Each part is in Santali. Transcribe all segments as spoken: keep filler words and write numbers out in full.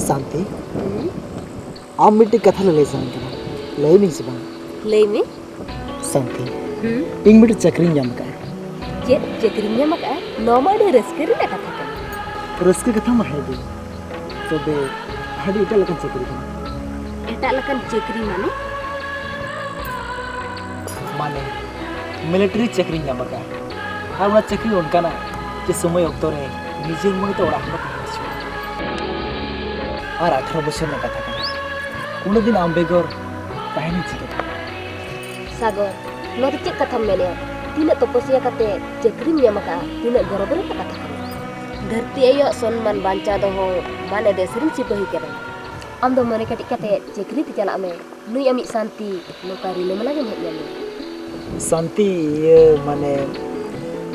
ᱥᱟᱱᱛᱤ, ᱟᱢ ᱢᱤᱫᱴᱤᱡ ᱠᱟᱛᱷᱟ ᱞᱮ ᱞᱟᱹᱭ ᱥᱟᱱᱟᱧ ᱠᱟᱱᱟ, ᱞᱟᱹᱭ ᱢᱮ ᱥᱮ ᱵᱟᱝ? ᱞᱟᱹᱭ ᱢᱮ᱾ ᱥᱟᱱᱛᱤ, ᱦᱩᱸ? ᱤᱧ ᱢᱤᱫᱴᱤᱡ ᱪᱟᱹᱠᱨᱤᱧ ᱧᱟᱢ ᱟᱠᱟᱫᱼᱟ᱾ ᱪᱮᱫ ᱪᱟᱹᱠᱨᱤᱢ ᱧᱟᱢ ᱟᱠᱟᱫᱼᱟ? ᱱᱚᱣᱟ ᱢᱟ ᱟᱹᱰᱤ ᱨᱟᱹᱥᱠᱟᱹ ᱨᱮᱱᱟᱜ ᱠᱟᱛᱷᱟ ᱠᱟᱱᱟ᱾ ᱨᱟᱹᱥᱠᱟᱹ ᱠᱟᱛᱷᱟ ᱢᱟ ᱦᱮᱸ ᱜᱮ, ᱛᱚᱵᱮ ᱟᱹᱰᱤ ᱮᱴᱟᱜ ᱞᱮᱠᱟᱱ ᱪᱟᱹᱠᱨᱤ ᱠᱟᱱᱟ᱾ ᱮᱴᱟᱜ ᱞᱮᱠᱟᱱ ᱪᱟᱹᱠᱨᱤ ᱢᱟᱱᱮ? ᱢᱟᱱᱮ, ᱢᱤᱞᱤᱴᱟᱨᱤ ᱪᱟᱹᱠᱨᱤᱧ ᱧᱟᱢ ᱟᱠᱟᱫᱼᱟ᱾ ᱟᱨ ᱚᱱᱟ ᱪᱟᱹᱠᱨᱤ ᱚᱱᱠᱟᱱᱟᱜ ᱡᱮ ᱥᱚᱢᱚᱭ ᱚᱠᱛᱚ ᱨᱮ ᱱᱤᱡᱮᱨ ᱢᱚᱱᱮ ᱛᱮ ᱚᱲᱟᱜ ᱦᱚᱸ ᱵᱟᱠᱚ ᱦᱤᱡᱩᱜᱼᱟ᱾ ᱟᱨ ᱟᱴᱷᱟᱨᱚ ᱵᱚᱪᱷᱚᱨ ᱨᱮᱱᱟᱜ ᱠᱟᱛᱷᱟ ᱠᱟᱱᱟ, ᱩᱱᱟᱹᱜ ᱫᱤᱱ ᱟᱢ ᱵᱮᱜᱚᱨ ᱛᱟᱦᱮᱱᱤᱧ ᱪᱤᱠᱟᱹᱛᱮ? ᱥᱟᱜᱚᱨ, ᱱᱚᱣᱟ ᱫᱚ ᱪᱮᱫ ᱠᱟᱛᱷᱟᱢ ᱢᱮᱱᱮᱜᱼᱟ? ᱛᱤᱱᱟᱹᱜ ᱛᱚᱯᱚᱥᱭᱟ ᱠᱟᱛᱮ ᱪᱟᱹᱠᱨᱤᱢ ᱧᱟᱢ ᱟᱠᱟᱫᱼᱟ, ᱛᱤᱱᱟᱹᱜ ᱜᱚᱨᱚᱵᱽ ᱨᱮᱱᱟᱜ ᱠᱟᱛᱷᱟ ᱠᱟᱱᱟ᱾ ᱫᱷᱟᱹᱨᱛᱤ ᱟᱭᱳᱣᱟᱜ ᱥᱚᱱᱢᱟᱱ ᱵᱟᱧᱪᱟᱣ ᱫᱚᱦᱚ ᱢᱟᱱᱮ ᱫᱮᱥ ᱨᱮᱱ ᱥᱤᱯᱟᱹᱦᱤ ᱠᱟᱱᱟ᱾ ᱟᱢ ᱫᱚ ᱢᱚᱱᱮ ᱠᱟᱹᱴᱤᱡ ᱠᱟᱛᱮ ᱪᱟᱹᱠᱨᱤ ᱛᱮ ᱪᱟᱞᱟᱜ ᱢᱮ᱾ ᱱᱩᱭ ᱟᱢᱤᱡ ᱥᱟᱱᱛᱤ ᱱᱚᱝᱠᱟ ᱨᱤᱞᱟᱹᱢᱟᱞᱟ ᱜᱮᱢ ᱦᱮᱡ ᱧᱟᱢᱮᱭᱟ᱾ ᱥᱟᱱᱛᱤ, ᱤᱭᱟᱹ, ᱢᱟᱱᱮ,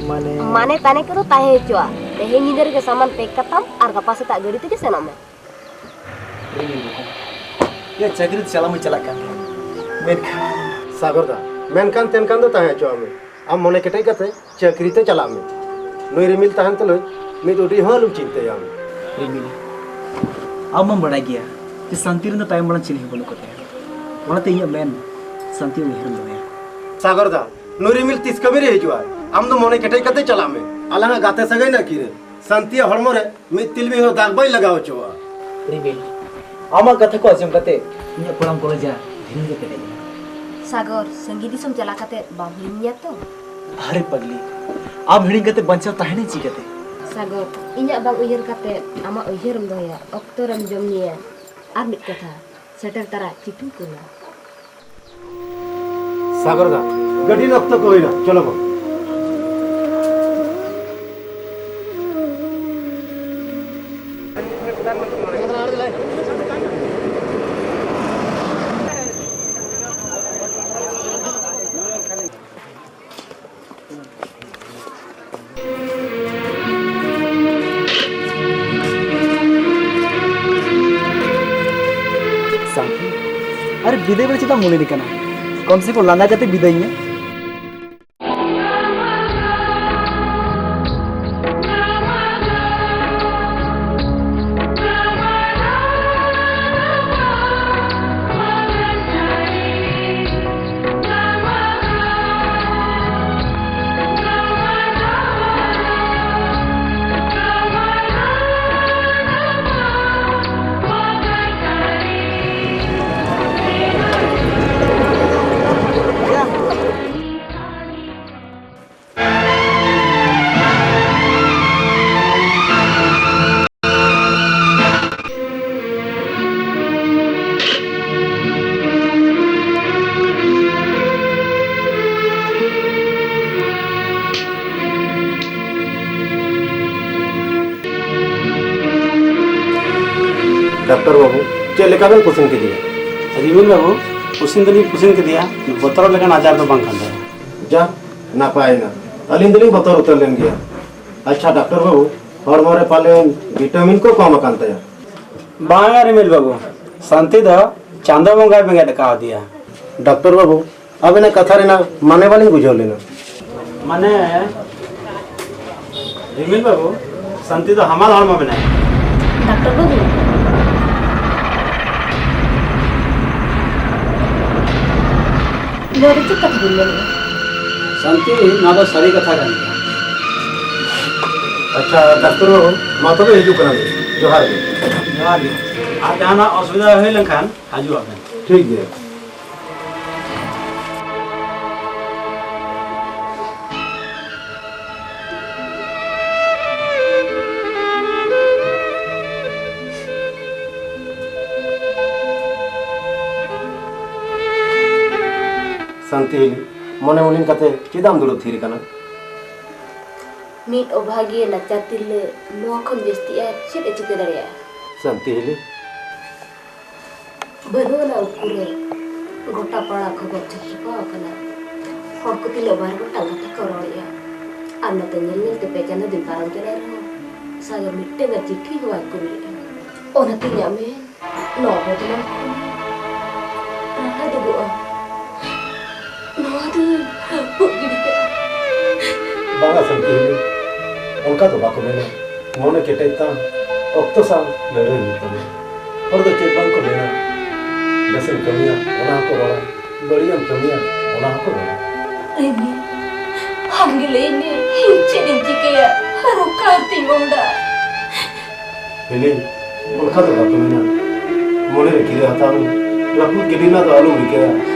ᱢᱟᱱᱮ ᱢᱟᱱᱮ ᱛᱟᱱᱮ ᱠᱚᱫᱚ ᱛᱟᱦᱮᱸ ᱦᱚᱪᱚᱣᱟᱜ᱾ ᱛᱮᱦᱮᱧ ᱧᱤᱫᱟᱹ ᱨᱮᱜᱮ ᱥᱟᱢᱟᱱ ᱯᱮᱠ ᱠᱟᱛᱟᱢ ᱟᱨ ᱜᱟᱯᱟ ᱥᱮᱛᱟᱜ ᱜᱟᱹᱰᱤ ᱛᱮᱜᱮ ᱥᱮᱱᱚᱜ ᱢᱮ᱾ ᱨᱤᱢᱤᱞ ᱵᱚᱠᱚᱧ, ᱤᱭᱟᱹ, ᱪᱟᱹᱠᱨᱤ ᱛᱮ ᱪᱟᱞᱟᱣ ᱢᱟᱹᱧ ᱪᱟᱞᱟᱜ ᱠᱟᱱ ᱜᱮ, ᱢᱮᱱᱠᱷᱟᱱ ᱥᱟᱜᱚᱨ ᱫᱟ, ᱢᱮᱱᱠᱷᱟᱱ ᱛᱮᱱᱠᱷᱟᱱ ᱫᱚ ᱛᱟᱦᱮᱸ ᱦᱚᱪᱚᱣᱟᱜ ᱢᱮ᱾ ᱟᱢ ᱢᱚᱱᱮ ᱠᱮᱴᱮᱡ ᱠᱟᱛᱮ ᱪᱟᱹᱠᱨᱤ ᱛᱮ ᱪᱟᱞᱟᱜ ᱢᱮ᱾ ᱱᱩᱭ ᱨᱤᱢᱤᱞ ᱛᱟᱦᱮᱱ ᱛᱩᱞᱩᱡ ᱢᱤᱫ ᱩᱰᱤᱡ ᱦᱚᱸ ᱟᱞᱚᱢ ᱪᱤᱱᱛᱟᱹᱭᱟ ᱟᱢ᱾ ᱨᱤᱢᱤᱞ, ᱟᱢ ᱢᱟᱢ ᱵᱟᱲᱟᱭ ᱜᱮᱭᱟ ᱡᱮ ᱥᱟᱱᱛᱤ ᱨᱮᱱ ᱫᱚ ᱛᱟᱭᱚᱢ ᱢᱟᱲᱟᱝ ᱪᱤᱞᱤ ᱦᱚᱸ ᱵᱟᱹᱱᱩᱜ ᱠᱚ ᱛᱟᱭᱟ᱾ ᱚᱱᱟᱛᱮ ᱤᱧᱟᱹᱜ ᱢᱮᱱ ᱥᱟᱱᱛᱤ ᱩᱭᱦᱟᱹᱨᱮᱢ ᱫᱚᱦᱚᱭᱟ᱾ ᱥᱟᱜᱚᱨ ᱫᱟ, ᱱᱩᱭ ᱨᱤᱢᱤᱞ ᱛᱤᱥ ᱠᱟᱹᱢᱤ ᱨᱮ ᱦᱤᱡᱩᱜᱼᱟᱭ? ᱟᱢ ᱫᱚ ᱢᱚᱱᱮ ᱠᱮᱴᱮᱡ ᱠᱟᱛᱮ ᱪᱟᱞᱟᱜ ᱢᱮ᱾ ᱟᱞᱟᱝᱟᱜ ᱜᱟᱛᱮ ᱥᱟᱹᱜᱟᱹᱭ ᱨᱮᱱᱟᱜ ᱠᱤᱨᱟᱹ ᱥᱟᱱᱛᱤᱭᱟᱜ ᱦᱚᱲᱢᱚ ᱨᱮ ᱢᱤᱫ ᱛᱤᱞᱢᱤᱧ ᱦᱚᱸ ᱫᱟᱜ ᱵᱟᱹᱧ ᱞᱟᱜᱟᱣ ᱦᱚᱪᱚᱣᱟᱜᱼᱟ᱾ ᱨᱤᱢᱤᱞ, ᱟᱢᱟᱜ ᱠᱟᱛᱷᱟ ᱠᱚ ᱟᱸᱡᱚᱢ ᱠᱟᱛᱮ ᱤᱧᱟᱹᱜ ᱠᱚᱲᱟᱢ ᱠᱚᱞᱮᱡᱟ ᱫᱷᱤᱱᱟᱹᱝ ᱜᱮ ᱯᱮᱨᱮᱡ ᱮᱱᱟ᱾ ᱥᱟᱜᱚᱨ, ᱥᱟᱺᱜᱤᱧ ᱫᱤᱥᱚᱢ ᱪᱟᱞᱟᱣ ᱠᱟᱛᱮ ᱵᱟᱢ ᱦᱤᱲᱤᱧ ᱜᱮᱭᱟ ᱛᱚ? ᱟᱨᱮ ᱯᱟᱜᱽᱞᱤ, ᱟᱢ ᱦᱤᱲᱤᱧ ᱠᱟᱛᱮ ᱵᱟᱧᱪᱟᱣ ᱛᱟᱦᱮᱱᱟᱹᱧ ᱪᱤᱠᱟᱹᱛᱮ? ᱥᱟᱜᱚᱨ, ᱤᱧᱟᱹᱜ ᱵᱟᱝ ᱩᱭᱦᱟᱹᱨ ᱠᱟᱛᱮ ᱟᱢᱟᱜ ᱩᱭᱦᱟᱹᱨᱮᱢ ᱫᱚᱦᱚᱭᱟ, ᱚᱠᱛᱚ ᱨᱮᱢ ᱡᱚᱢ ᱧᱩᱭᱟ᱾ ᱟᱨ ᱢᱤᱫ ᱠᱟᱛᱷᱟ, ᱥᱮᱴᱮᱨ ᱛᱟᱨᱟ ᱪᱤᱴᱷᱤᱧ ᱠᱩᱞᱟ᱾ ᱥᱟᱜᱚᱨ ᱫᱟ, ᱜᱟᱹᱰᱤ ᱨᱮᱱᱟᱜ ᱚᱠᱛᱚ ᱠᱚ ᱦᱩᱭᱱᱟ, ᱪᱚᱞᱚ ᱵᱚᱱ᱾ ᱥᱟᱱᱛᱤ, ᱟᱨᱮ ᱵᱤᱫᱟᱹᱭ ᱵᱮᱲᱟ ᱪᱮᱫᱟᱜ ᱢᱩᱞᱤᱱ ᱠᱟᱱᱟ? ᱠᱚᱢ ᱥᱮ ᱠᱚᱢ ᱞᱟᱸᱫᱟ ᱠᱟᱛᱮ ᱵᱤᱫᱟᱹᱭ ᱢᱮ᱾ ᱰᱟᱠᱛᱟᱨ ᱵᱟᱹᱵᱩ, ᱪᱮᱫ ᱞᱮᱠᱟ ᱵᱮᱱ ᱯᱩᱥᱤᱱ ᱠᱮᱫᱮᱭᱟ? ᱨᱤᱢᱤᱞ ᱵᱟᱹᱵᱩ, ᱯᱩᱥᱤᱱ ᱫᱚᱞᱤᱧ ᱯᱩᱥᱤᱱ ᱠᱮᱫᱮᱭᱟ, ᱵᱚᱛᱚᱨᱚᱜ ᱞᱮᱠᱟᱱ ᱟᱡᱟᱨ ᱫᱚ ᱵᱟᱝ ᱠᱟᱱ ᱛᱟᱭᱟ᱾ ᱡᱟ, ᱱᱟᱯᱟᱭᱮᱱᱟ᱾ ᱟᱹᱞᱤᱧ ᱫᱚᱞᱤᱧ ᱵᱚᱛᱚᱨ ᱩᱛᱟᱹᱨ ᱞᱮᱱ ᱜᱮᱭᱟ᱾ ᱟᱪᱪᱷᱟ ᱰᱟᱠᱛᱟᱨ ᱵᱟᱹᱵᱩ, ᱦᱚᱲᱢᱚ ᱨᱮ ᱯᱟᱞᱮᱱ ᱵᱷᱤᱴᱟᱢᱤᱱ ᱠᱚ ᱠᱚᱢ ᱟᱠᱟᱱ ᱛᱟᱭᱟ᱾ ᱵᱟᱝᱟ ᱨᱤᱢᱤᱞ ᱵᱟᱹᱵᱩ, ᱥᱟᱱᱛᱤ ᱫᱚ ᱪᱟᱸᱫᱚ ᱵᱚᱸᱜᱟᱭ ᱵᱮᱸᱜᱮᱫ ᱟᱠᱟᱣᱟᱫᱮᱭᱟ᱾ ᱰᱟᱠᱛᱟᱨ ᱵᱟᱹᱵᱩ, ᱟᱵᱮᱱᱟᱜ ᱠᱟᱛᱷᱟ ᱨᱮᱱᱟᱜ ᱢᱟᱱᱮ ᱵᱟᱞᱤᱧ ᱵᱩᱡᱷᱟᱹᱣ ᱞᱮᱱᱟ᱾ ᱢᱟᱱᱮ, ᱨᱤᱢᱤᱞ ᱵᱟᱹᱵᱩ, ᱥᱟᱱᱛᱤ ᱫᱚ ᱦᱟᱢᱟᱞ ᱦᱚᱲᱢᱚ ᱢᱮᱱᱟᱭᱟ᱾ ᱰᱟᱠᱛᱟᱨ ᱵᱟᱹᱵᱩ᱾ ᱱᱚᱣᱟ ᱫᱚ ᱪᱮᱫ ᱠᱟᱛᱷᱟ ᱵᱤᱱ ᱢᱮᱱᱮᱫᱼᱟ? ᱥᱟᱱᱛᱤ, ᱱᱚᱣᱟ ᱫᱚ ᱥᱟᱹᱨᱤ ᱠᱟᱛᱷᱟ ᱠᱟᱱ ᱜᱮᱭᱟ᱾ ᱟᱪᱪᱷᱟ, ᱰᱟᱠᱛᱟᱨ ᱵᱟᱹᱵᱩ, ᱢᱟ ᱛᱚᱵᱮ ᱦᱤᱡᱩᱜ ᱠᱟᱱᱟ ᱞᱤᱧ᱾ ᱡᱚᱦᱟᱨ ᱜᱮ᱾ ᱡᱚᱦᱟᱨ ᱜᱮ᱾ ᱟᱨ ᱡᱟᱦᱟᱱᱟᱜ ᱚᱥᱩᱵᱤᱫᱷᱟ ᱦᱩᱭ ᱞᱮᱱᱠᱷᱟᱱ ᱦᱤᱡᱩᱜ ᱟᱵᱮᱱ᱾ ᱴᱷᱤᱠ ᱜᱮᱭᱟ᱾ ᱥᱟᱱᱛᱤ ᱦᱤᱞᱤ, ᱢᱚᱱᱮ ᱢᱚᱱᱮ ᱠᱟᱛᱮ ᱪᱮᱫᱟᱜ ᱮᱢ ᱫᱩᱲᱩᱵ ᱛᱷᱤᱨ ᱠᱟᱱᱟ? ᱢᱤᱫ ᱚᱵᱷᱟᱜᱤᱭᱟᱹ ᱱᱟᱪᱟᱨ ᱛᱤᱨᱞᱟᱹ ᱱᱚᱣᱟ ᱠᱷᱚᱱ ᱡᱟᱹᱥᱛᱤ ᱟᱨ ᱪᱮᱫ ᱮ ᱪᱤᱠᱟᱹ ᱫᱟᱲᱮᱭᱟᱜᱼᱟ? ᱥᱟᱱᱛᱤ ᱦᱤᱞᱤ᱾ ᱵᱟᱹᱱᱩᱜ ᱟᱱᱟ ᱩᱠᱩᱨᱮ᱾ ᱜᱚᱴᱟ ᱯᱟᱲᱟ ᱠᱷᱚᱵᱚᱨ ᱪᱷᱟᱯᱟ ᱟᱠᱟᱱᱟ᱾ ᱦᱚᱲ ᱠᱚ ᱛᱤᱱᱟᱹᱜ ᱵᱟᱨ ᱜᱚᱴᱟᱝ ᱠᱟᱛᱷᱟ ᱠᱚ ᱨᱚᱲᱮᱜᱼᱟ᱾ ᱟᱨ ᱱᱚᱛᱮ ᱧᱮᱞ ᱧᱮᱞ ᱛᱮ ᱯᱮ ᱪᱟᱸᱫᱚ ᱫᱤᱱ ᱯᱟᱨᱚᱢ ᱪᱟᱞᱟᱣ ᱨᱮᱦᱚᱸ ᱥᱟᱜᱮ ᱢᱤᱫᱴᱟᱝ ᱜᱟᱱ ᱪᱤᱴᱷᱤ ᱦᱚᱸ ᱵᱟᱭ ᱠᱩᱞᱮᱜᱼᱟ᱾ ᱚᱱᱟᱛᱮ ᱤᱧᱟᱹᱜ ᱢᱮᱱ, ᱱᱚᱣᱟ ᱵᱚᱫᱱᱟᱢ ᱠᱷᱚᱱ ᱨᱟᱲᱟ ᱫᱩᱜᱩᱜᱼᱟ᱾ ᱱᱚᱣᱟ ᱫᱚ ᱨᱟᱹᱯᱩᱫ ᱜᱤᱰᱤ ᱠᱟᱜᱼᱟ᱾ ᱵᱟᱝᱟ ᱥᱟᱱᱛᱤ ᱦᱤᱞᱤ, ᱚᱱᱠᱟ ᱫᱚ ᱵᱟᱠᱚ ᱢᱮᱱᱟ᱾ ᱢᱚᱱᱮ ᱠᱮᱴᱮᱡ ᱛᱟᱢ, ᱚᱠᱛᱚ ᱥᱟᱶ ᱞᱟᱹᱲᱦᱟᱹᱭ ᱦᱩᱭᱩᱜ ᱛᱟᱢᱟ᱾ ᱦᱚᱲ ᱫᱚ ᱪᱮᱫ ᱵᱟᱝ ᱠᱚ ᱢᱮᱱᱟ, ᱵᱮᱥᱮᱢ ᱠᱟᱹᱢᱤᱭᱟ ᱚᱱᱟ ᱦᱚᱸᱠᱚ ᱨᱚᱲᱟ, ᱵᱟᱹᱲᱤᱡ ᱮᱢ ᱠᱟᱹᱢᱤᱭᱟ ᱚᱱᱟ ᱦᱚᱸᱠᱚ ᱨᱚᱲᱟ᱾ ᱞᱟᱹᱭ ᱢᱮ, ᱟᱢ ᱜᱮ ᱞᱟᱹᱭ ᱢᱮ, ᱤᱧ ᱪᱮᱫ ᱤᱧ ᱪᱤᱠᱟᱹᱭᱟ? ᱟᱨ ᱚᱠᱟ ᱛᱤᱧ ᱢᱚᱦᱰᱟ? ᱦᱤᱞᱤ, ᱚᱱᱠᱟ ᱫᱚ ᱵᱟᱠᱚ ᱢᱮᱱᱟ᱾ ᱢᱚᱱᱮ ᱨᱮ ᱜᱤᱨᱟᱹ ᱦᱟᱛᱟᱣ ᱢᱮ᱾ ᱨᱟᱹᱯᱩᱫ ᱜᱤᱰᱤ ᱨᱮᱱᱟᱜ ᱫᱚ ᱟᱞᱚᱢ ᱨᱤᱠᱟᱹᱭᱟ᱾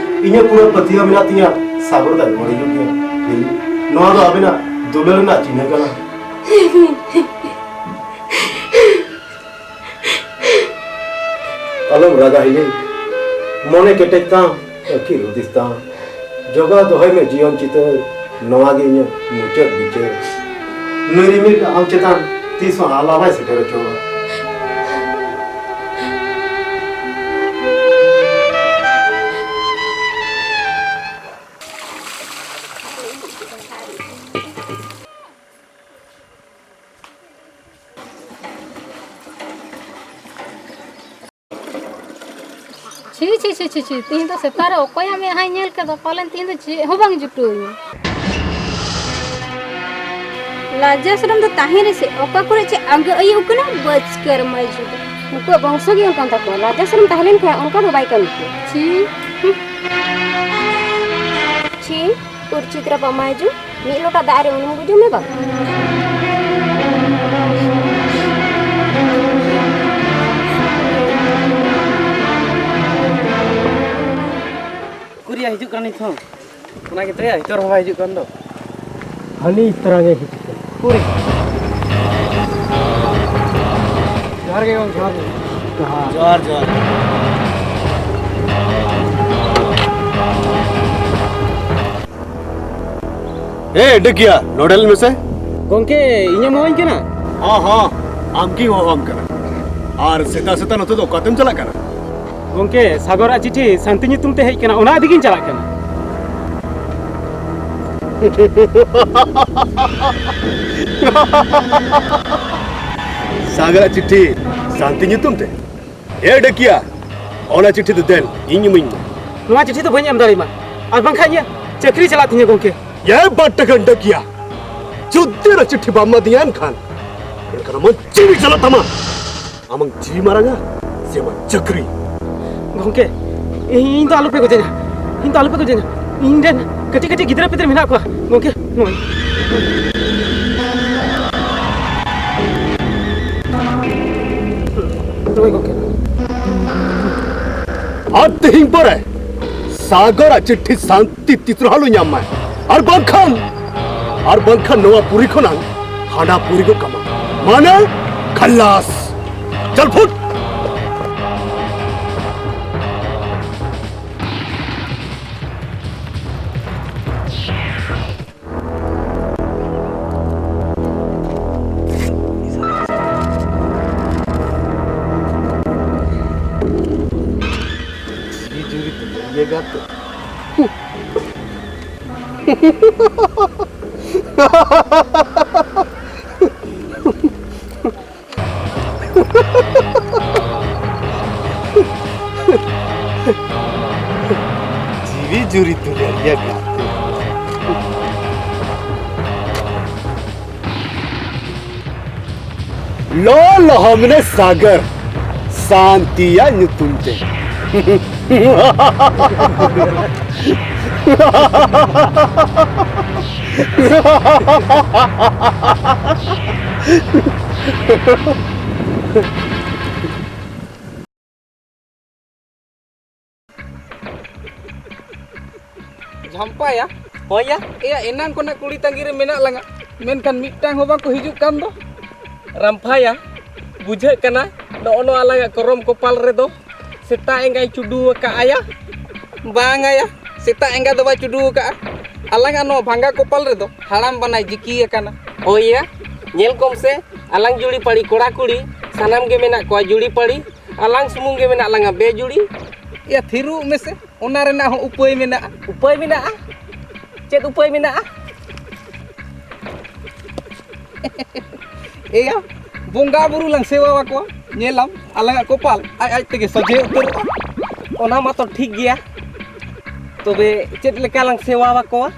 ᱤᱧᱟᱹᱜ ᱯᱩᱨᱟᱹ ᱯᱟᱹᱛᱭᱟᱹᱣ ᱢᱮᱱᱟᱜ ᱛᱤᱧᱟ, ᱥᱟᱜᱚᱨ ᱫᱟ ᱨᱩᱣᱟᱹᱲ ᱦᱤᱡᱩᱜ ᱜᱮᱭᱟ᱾ ᱦᱤᱞᱤ, ᱱᱚᱣᱟ ᱫᱚ ᱟᱵᱮᱱᱟᱜ ᱫᱩᱞᱟᱹᱲ ᱨᱮᱱᱟᱜ ᱪᱤᱱᱦᱟᱹ ᱠᱟᱱᱟ᱾ ᱟᱞᱚᱢ ᱨᱟᱜᱟ ᱦᱤᱞᱤ, ᱢᱚᱱᱮ ᱠᱮᱴᱮᱡ ᱛᱟᱢ, ᱟᱹᱠᱤᱞ ᱦᱩᱫᱤᱥ ᱛᱟᱢ᱾ ᱡᱚᱜᱟᱣ ᱫᱚᱦᱚᱭ ᱢᱮ ᱡᱤᱭᱚᱱ ᱪᱤᱛᱟᱹᱨ, ᱱᱚᱣᱟ ᱜᱮ ᱤᱧᱟᱹᱜ ᱢᱩᱪᱟᱹᱫ ᱵᱤᱪᱟᱹᱨ᱾ ᱱᱩᱭ ᱨᱤᱢᱤᱞ ᱟᱢ ᱪᱮᱛᱟᱱ ᱛᱤᱥ ᱦᱚᱸ ᱟᱞᱟ ᱵᱟᱭ ᱥᱮᱴᱮᱨ ᱦᱚᱪᱚᱣᱟ᱾ ᱪᱷᱤ, ᱪᱷᱤ, ᱪᱷᱤ, ᱛᱮᱦᱮᱧ ᱫᱚ ᱥᱮᱛᱟᱜ ᱨᱮ ᱚᱠᱚᱭᱟᱜ ᱢᱮᱫᱦᱟᱧ ᱧᱮᱞ ᱠᱮᱫᱟ, ᱯᱟᱞᱮᱱ ᱛᱮᱦᱮᱧ ᱫᱚ ᱪᱮᱫ ᱦᱚᱸ ᱵᱟᱝ ᱡᱩᱴᱟᱹᱣᱟᱹᱧᱟ᱾ ᱞᱟᱡᱟ ᱥᱚᱨᱚᱢ ᱫᱚ ᱛᱟᱦᱮᱸ ᱨᱮᱥᱮ, ᱚᱠᱟ ᱠᱚᱨᱮ ᱪᱮᱫ ᱟᱸᱜᱟᱹ ᱟᱹᱭᱩᱜ ᱠᱟᱱᱟ, ᱵᱟᱹᱪᱠᱟᱹᱨ ᱢᱟᱹᱭ ᱡᱩᱴᱟᱹ᱾ ᱱᱩᱠᱩᱣᱟᱜ ᱵᱚᱝᱥᱚ ᱜᱮ ᱚᱱᱠᱟᱱ ᱛᱟᱠᱚᱣᱟ, ᱞᱟᱡᱟ ᱥᱚᱨᱚᱢ ᱛᱟᱦᱮᱸ ᱞᱮᱱ ᱠᱷᱟᱱ ᱚᱱᱠᱟ ᱫᱚ ᱵᱟᱭ ᱠᱟᱹᱢᱤ ᱠᱮᱭᱟ᱾ ᱪᱷᱤ, ᱦᱩᱸ᱾ ᱪᱷᱤ, ᱩᱨᱪᱤᱛᱨᱟ ᱯᱟᱢᱟᱭᱡᱩ, ᱢᱤᱫ ᱞᱚᱴᱟ ᱫᱟᱜ ᱨᱮ ᱩᱱᱩᱢ ᱜᱩᱡᱩᱜ ᱢᱮ ᱵᱟᱵᱟ᱾ ᱩᱠᱩᱨᱭᱟ ᱦᱤᱡᱩᱜ ᱠᱟᱱᱟ ᱱᱤᱛ ᱦᱚᱸ? ᱚᱱᱟ ᱜᱮᱛᱚᱭᱟ, ᱦᱤᱛᱚᱜ ᱨᱮᱦᱚᱸ ᱵᱟᱭ ᱦᱤᱡᱩᱜ ᱠᱟᱱ ᱫᱚ᱾ ᱦᱟᱹᱱᱤ ᱛᱚᱨᱟ ᱜᱮ ᱦᱤᱡᱩᱜ ᱠᱟᱱᱟ᱾ ᱩᱠᱩᱨᱮ? ᱡᱚᱦᱟᱨ ᱜᱮ ᱜᱚᱢᱠᱮ, ᱡᱚᱦᱟᱨ ᱜᱮ᱾ ᱡᱚᱦᱟᱨ, ᱡᱚᱦᱟᱨ᱾ ᱮ ᱰᱟᱹᱠᱤᱭᱟ, ᱱᱚᱰᱮ ᱞᱟᱹᱭ ᱢᱮᱥᱮ᱾ ᱜᱚᱢᱠᱮ, ᱤᱧᱮᱢ ᱦᱚᱦᱚᱧ ᱠᱟᱱᱟ? ᱦᱚᱸ, ᱦᱚᱸ, ᱟᱢ ᱜᱤᱧ ᱦᱚᱦᱚᱣᱟᱢ ᱠᱟᱱᱟ᱾ ᱟᱨ ᱥᱮᱛᱟ ᱥᱮᱛᱟ ᱱᱚᱛᱮ ᱫᱚ ᱚᱠᱟᱛᱮᱢ ᱪᱟᱞᱟᱜ ᱠᱟᱱᱟ? ᱜᱚᱢᱠᱮ, ᱥᱟᱜᱚᱨᱟᱜ ᱪᱤᱴᱷᱤ ᱥᱟᱱᱛᱤ ᱧᱩᱛᱩᱢ ᱛᱮ ᱦᱮᱡ ᱠᱟᱱᱟ, ᱚᱱᱟ ᱤᱫᱤ ᱜᱤᱧ ᱪᱟᱞᱟᱜ ᱠᱟᱱᱟ᱾ ᱥᱟᱜᱚᱨᱟᱜ ᱪᱤᱴᱷᱤ ᱥᱟᱱᱛᱤ ᱧᱩᱛᱩᱢ ᱛᱮ? ᱮ ᱰᱟᱹᱠᱤᱭᱟ, ᱚᱱᱟ ᱪᱤᱴᱷᱤ ᱫᱚ ᱫᱮᱱ, ᱤᱧ ᱤᱢᱟᱹᱧ ᱢᱮ᱾ ᱱᱚᱣᱟ ᱪᱤᱴᱷᱤ ᱫᱚ ᱵᱟᱹᱧ ᱮᱢ ᱫᱟᱲᱮᱭᱟᱢᱟ, ᱟᱨ ᱵᱟᱝᱠᱷᱟᱱ ᱤᱧᱟᱹᱜ ᱪᱟᱹᱠᱨᱤ ᱪᱟᱞᱟᱜ ᱛᱤᱧᱟᱹ ᱜᱚᱢᱠᱮ᱾ ᱮ ᱵᱟᱴ ᱴᱟᱠᱟᱱ ᱰᱟᱹᱠᱤᱭᱟ, ᱡᱩᱫᱤ ᱚᱱᱟ ᱪᱤᱴᱷᱤ ᱵᱟᱢ ᱮᱢᱟᱫᱤᱧᱟ ᱮᱱᱠᱷᱟᱱ, ᱮᱱᱠᱷᱟᱱ ᱟᱢᱟᱜ ᱡᱤᱣᱤ ᱪᱟᱞᱟᱜ ᱛᱟᱢᱟ᱾ ᱟᱢᱟᱜ ᱡᱤᱣᱤ ᱢᱟᱨᱟᱝᱟ ᱥᱮ ᱟᱢᱟᱜ ᱪᱟᱹᱠᱨᱤ? ᱜᱚᱢᱠᱮ, ᱤᱧ ᱫᱚ ᱟᱞᱚᱯᱮ ᱜᱚᱡᱮᱧᱟ, ᱤᱧ ᱫᱚ ᱟᱞᱚᱯᱮ ᱜᱚᱡᱮᱧᱟ᱾ ᱤᱧ ᱨᱮᱱ ᱠᱟᱹᱴᱤᱡ ᱠᱟᱹᱴᱤᱡ ᱜᱤᱫᱽᱨᱟᱹ ᱯᱤᱫᱽᱨᱟᱹ ᱢᱮᱱᱟᱜ ᱠᱚᱣᱟ ᱜᱚᱢᱠᱮ, ᱱᱚᱜᱼᱚᱭ᱾ ᱱᱚᱜᱼᱚᱭ ᱜᱚᱢᱠᱮ᱾ ᱟᱨ ᱛᱮᱦᱮᱧ ᱯᱚᱨᱮ ᱥᱟᱜᱚᱨᱟᱜ ᱪᱤᱴᱷᱤ ᱥᱟᱱᱛᱤ ᱛᱤᱥ ᱨᱮᱦᱚᱸ ᱟᱞᱚ ᱧᱟᱢ ᱢᱟᱭ, ᱟᱨ ᱵᱟᱝᱠᱷᱟᱱ, ᱟᱨ ᱵᱟᱝᱠᱷᱟᱱ ᱱᱚᱣᱟ ᱯᱩᱨᱤ ᱠᱷᱚᱱᱟᱝ ᱦᱟᱱᱟ ᱯᱩᱨᱤ ᱜᱚᱫ ᱠᱟᱢᱟ, ᱢᱟᱱᱮ ᱠᱷᱟᱞᱟᱥ᱾ ᱪᱟᱞ ᱯᱷᱩᱴ᱾ ᱪᱩᱨᱤ ᱛᱩᱞᱟᱹᱣ ᱜᱮᱭᱟ ᱜᱟᱛᱮ᱾ ᱞᱚ ᱞᱚᱦᱚᱢᱤᱱᱟ ᱥᱟᱜᱚᱨ, ᱥᱟᱱᱛᱤᱭᱟᱜ ᱧᱩᱛᱩᱢ ᱛᱮ᱾ ᱡᱷᱟᱢᱯᱟᱭᱟ? ᱦᱳᱭ ᱭᱟ᱾ ᱮᱭᱟ, ᱮᱱᱟᱝ ᱠᱷᱚᱱᱟᱜ ᱠᱩᱲᱤ ᱛᱟᱺᱜᱤ ᱨᱮ ᱢᱮᱱᱟᱜ ᱞᱟᱝᱟ, ᱢᱮᱱᱠᱷᱟᱱ ᱢᱤᱫᱴᱟᱝ ᱦᱚᱸ ᱵᱟᱝ ᱠᱚ ᱦᱤᱡᱩᱜ ᱠᱟᱱ ᱫᱚ᱾ ᱨᱟᱢᱯᱷᱟᱭᱟ, ᱵᱩᱡᱷᱟᱹᱜ ᱠᱟᱱᱟ ᱱᱚᱜᱼᱚ ᱱᱚᱣᱟ ᱟᱞᱟᱝᱟᱜ ᱠᱚᱨᱚᱢ ᱠᱚᱯᱟᱞ ᱨᱮᱫᱚ ᱥᱮᱛᱟ ᱮᱸᱜᱟᱭ ᱪᱩᱰᱩ ᱟᱠᱟᱫ ᱟᱭᱟ᱾ ᱵᱟᱝᱟ ᱭᱟ, ᱥᱮᱛᱟ ᱮᱸᱜᱟ ᱫᱚ ᱵᱟᱭ ᱪᱩᱰᱩ ᱟᱠᱟᱫᱼᱟ᱾ ᱟᱞᱟᱝᱟᱜ ᱱᱚᱣᱟ ᱵᱷᱟᱸᱜᱟ ᱠᱚᱯᱟᱞ ᱨᱮᱫᱚ ᱦᱟᱲᱟᱢ ᱵᱟᱱᱟᱭ ᱡᱤᱠᱤ ᱟᱠᱟᱱᱟ᱾ ᱦᱳᱭ ᱭᱟ, ᱧᱮᱞ ᱠᱚᱢ ᱥᱮ, ᱟᱞᱟᱝ ᱡᱩᱲᱤ ᱯᱟᱹᱲᱤ ᱠᱚᱲᱟ ᱠᱩᱲᱤ ᱥᱟᱱᱟᱢ ᱜᱮ ᱢᱮᱱᱟᱜ ᱠᱚᱣᱟ ᱡᱩᱲᱤ ᱯᱟᱹᱲᱤ, ᱟᱞᱟᱝ ᱥᱩᱢᱩᱝ ᱜᱮ ᱢᱮᱱᱟᱜ ᱞᱟᱝᱟ ᱵᱮᱡᱩᱲᱤ᱾ ᱭᱟ, ᱛᱷᱤᱨᱚᱜ ᱢᱮᱥᱮ, ᱚᱱᱟ ᱨᱮᱱᱟᱜ ᱦᱚᱸ ᱩᱯᱟᱹᱭ ᱢᱮᱱᱟᱜᱼᱟ᱾ ᱩᱯᱟᱹᱭ ᱢᱮᱱᱟᱜᱼᱟ? ᱪᱮᱫ ᱩᱯᱟᱹᱭ ᱢᱮᱱᱟᱜᱼᱟ? ᱮᱭᱟ, ᱵᱚᱸᱜᱟ ᱵᱩᱨᱩ ᱞᱟᱝ ᱥᱮᱵᱟ ᱟᱠᱚᱣᱟ, ᱧᱮᱞᱟᱢ, ᱟᱞᱟᱝᱟᱜ ᱠᱚᱯᱟᱞ ᱟᱡ ᱟᱡ ᱛᱮᱜᱮ ᱥᱚᱡᱷᱮ ᱩᱛᱟᱹᱨᱚᱜᱼᱟ᱾ ᱚᱱᱟ ᱢᱟᱛᱚ ᱴᱷᱤᱠ ᱜᱮᱭᱟ, ᱛᱚᱵᱮ ᱪᱮᱫ ᱞᱮᱠᱟ ᱞᱟᱝ ᱥᱮᱵᱟ ᱟᱠᱚᱣᱟ?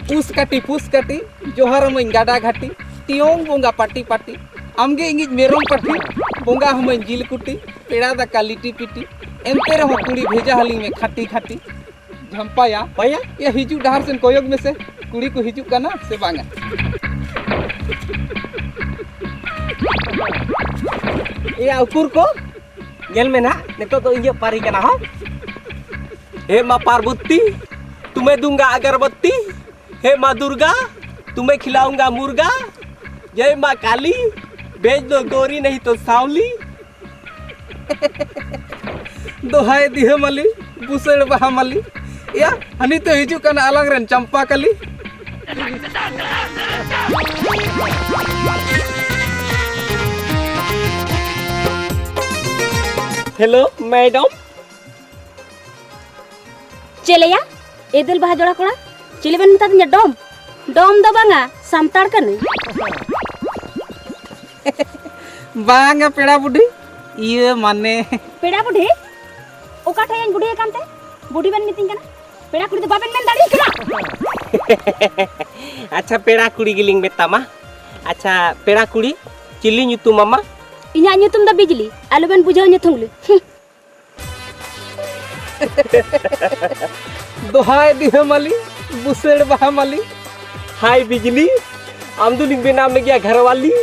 ᱯᱩᱥ ᱠᱟᱹᱴᱤ, ᱯᱩᱥ ᱠᱟᱹᱴᱤ, ᱡᱚᱦᱟᱨ ᱟᱹᱢᱟᱹᱧ ᱜᱟᱰᱟ ᱜᱷᱟᱴᱤ, ᱛᱤᱭᱚᱝ ᱵᱚᱸᱜᱟ ᱯᱟᱹᱴᱤ ᱯᱟᱹᱴᱤ, ᱟᱢᱜᱮ ᱤᱧᱤᱡ ᱢᱮᱨᱚᱢ ᱯᱟᱹᱴᱷᱤ, ᱵᱚᱸᱜᱟ ᱦᱟᱹᱢᱟᱹᱧ ᱡᱤᱞ ᱠᱩᱴᱤ, ᱯᱮᱲᱟ ᱫᱟᱠᱟ ᱞᱤᱴᱤ ᱯᱤᱴᱤ, ᱮᱱᱛᱮ ᱨᱮᱦᱚᱸ ᱠᱩᱲᱤ ᱵᱷᱮᱡᱟ ᱦᱟᱹᱞᱤᱧ ᱢᱮ ᱠᱷᱟᱹᱴᱤ ᱠᱷᱟᱹᱴᱤ᱾ ᱡᱷᱟᱢᱯᱟᱭᱟ᱾ ᱦᱳᱭ ᱭᱟ᱾ ᱭᱟ, ᱦᱤᱡᱩᱜ ᱰᱟᱦᱟᱨ ᱥᱮᱱ ᱠᱚᱭᱚᱜ ᱢᱮᱥᱮ, ᱠᱩᱲᱤ ᱠᱚ ᱦᱤᱡᱩᱜ ᱠᱟᱱᱟ ᱥᱮ ᱵᱟᱝᱟ? ᱮᱭᱟ, ᱩᱠᱩᱨ ᱠᱚ? ᱧᱮᱞ ᱢᱮ ᱱᱟᱦᱟᱜ, ᱱᱤᱛᱚᱜ ᱫᱚ ᱤᱧᱟᱹᱜ ᱯᱟᱹᱨᱤ ᱠᱟᱱᱟ, ᱦᱚᱸ᱾ ᱦᱮ ᱢᱟ ᱯᱟᱨᱵᱚᱛᱤ, ᱛᱩᱢᱮ ᱫᱩᱝᱜᱟ ᱟᱜᱟᱨᱵᱚᱛᱤ, ᱦᱮ ᱢᱟ ᱫᱩᱨᱜᱟ, ᱛᱩᱢᱮ ᱠᱷᱤᱞᱟᱩᱝᱜᱟ ᱢᱩᱨᱜᱟ, ᱡᱮ ᱢᱟ ᱠᱟᱞᱤ, ᱵᱷᱮᱡ ᱫᱚ ᱜᱳᱨᱤ ᱱᱟᱦᱤ ᱛᱚ ᱥᱟᱣᱞᱤ᱾ ᱫᱚᱦᱟᱭ ᱫᱤᱦᱟᱹ ᱢᱟᱹᱞᱤ, ᱵᱩᱥᱟᱹᱲ ᱵᱟᱦᱟ ᱢᱟᱹᱞᱤ᱾ ᱮᱭᱟ, ᱦᱟᱹᱱᱤ ᱛᱚ ᱦᱤᱡᱩᱜ ᱠᱟᱱᱟ ᱟᱞᱟᱝ ᱨᱮᱱ ᱪᱟᱢᱯᱟ ᱠᱟᱹᱞᱤ᱾ Hello, madam. ᱪᱮᱞᱮᱭᱟ? ᱮᱫᱮᱞ ᱵᱟᱦᱟ ᱡᱚᱲᱟ ᱠᱚᱲᱟ, ᱪᱤᱞᱤ ᱵᱮᱱ ᱢᱮᱛᱟ ᱫᱤᱧᱟ? ᱰᱚᱢ? ᱰᱚᱢ ᱫᱚ ᱵᱟᱝᱟ, ᱥᱟᱱᱛᱟᱲ ᱠᱟᱹᱱᱟᱹᱧ᱾ ᱵᱟᱝᱟ ᱯᱮᱲᱟ ᱵᱩᱰᱷᱤ, ᱤᱭᱟᱹ ᱢᱟᱱᱮ᱾ ᱯᱮᱲᱟ ᱵᱩᱰᱷᱤ? ᱚᱠᱟ ᱴᱷᱮᱡ ᱤᱧ ᱵᱩᱰᱷᱤ ᱟᱠᱟᱱ ᱛᱮ? ᱵᱩᱰᱤ ᱵᱮᱱ ᱢᱤᱛᱟᱹᱧ ᱠᱟᱱᱟ? ᱯᱮᱲᱟ ᱠᱩᱲᱤ ᱫᱚ ᱵᱟᱵᱮᱱ ᱢᱮᱱ ᱫᱟᱲᱮᱭᱟᱜ ᱠᱟᱱᱟ? ᱟᱪᱪᱷᱟ, ᱯᱮᱲᱟ ᱠᱩᱲᱤ ᱜᱮᱞᱤᱧ ᱢᱮᱛᱟᱢᱟ᱾ ᱟᱪᱪᱷᱟ, ᱯᱮᱲᱟ ᱠᱩᱲᱤ, ᱪᱤᱞᱤ ᱧᱩᱛᱩᱢ ᱟᱢᱟ? ᱤᱧᱟᱹᱜ ᱧᱩᱛᱩᱢ ᱫᱚ ᱵᱤᱡᱽᱞᱤ, ᱟᱞᱚᱵᱮᱱ ᱵᱩᱡᱷᱟᱹᱣ ᱧᱩᱛᱩᱢ ᱞᱤ᱾ ᱦᱩᱸ᱾ ᱫᱚᱦᱟᱭ ᱫᱤᱦᱟᱹ ᱢᱟᱹᱞᱤ, ᱵᱩᱥᱟᱹᱲ ᱵᱟᱦᱟ ᱢᱟᱹᱞᱤ᱾ ᱦᱟᱭ ᱵᱤᱡᱽᱞᱤ, ᱟᱢ ᱫᱚᱞᱤᱧ ᱵᱮᱱᱟᱣ ᱢᱮ ᱜᱮᱭᱟ ᱜᱷᱟᱨᱣᱟᱞᱤ᱾